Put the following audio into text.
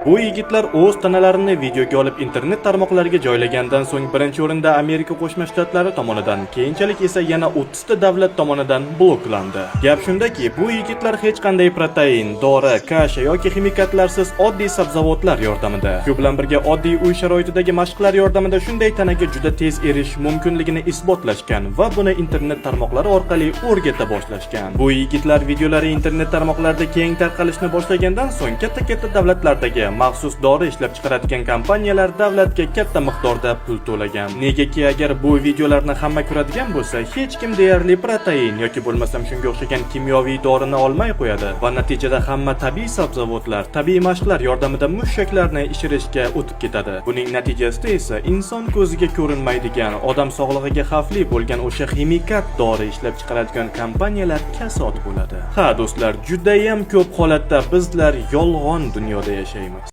Bu yigitlar o'z tanalarini videoga olib, internet tarmoqlariga joylagandan so'ng birinchi o'rinda Amerika Qo'shma Shtatlari tomonidan, keyinchalik esa yana 30 ta davlat tomonidan bloklandi. Gap shundaki, bu yigitlar hech qanday protein, dori, kasha yoki ximikatlarsiz, oddiy sabzavotlar yordamida, shu bilan birga oddiy uy sharoitidagi mashqlar yordamida shunday tanaga juda tez erishish mumkinligini isbotlashgan va buni internet tarmoqlari orqali o'rgata boshlashgan. Bu yigitlar videolari internet tarmoqlarida keng tarqalishni boshlagandan so'ng katta-katta davlatlardagi maxsus dori ishlab chiqaradigan kompaniyalar davlatga katta miqdorda pul to'lagan. Negaki, agar bu videolarni hamma ko'radigan bo'lsa, hech kim deyarli protein yoki bo'lmasam shunga o'xshagan kimyoviy dorini olmay qo'yadi va natijada hamma tabiiy sabzavotlar, tabiiy mashqlar yordamida mushaklarni ishirishga o'tib ketadi. Buning natijasida esa inson ko'ziga ko'rinmaydigan, odam sog'lig'iga xavfli bo'lgan o'sha ximikat dori ishlab chiqaradigan kompaniyalar kasod bo'ladi. Ha, do'stlar, judayam ko'p holatda bizlar yolg'on dunyoda yashaymiz.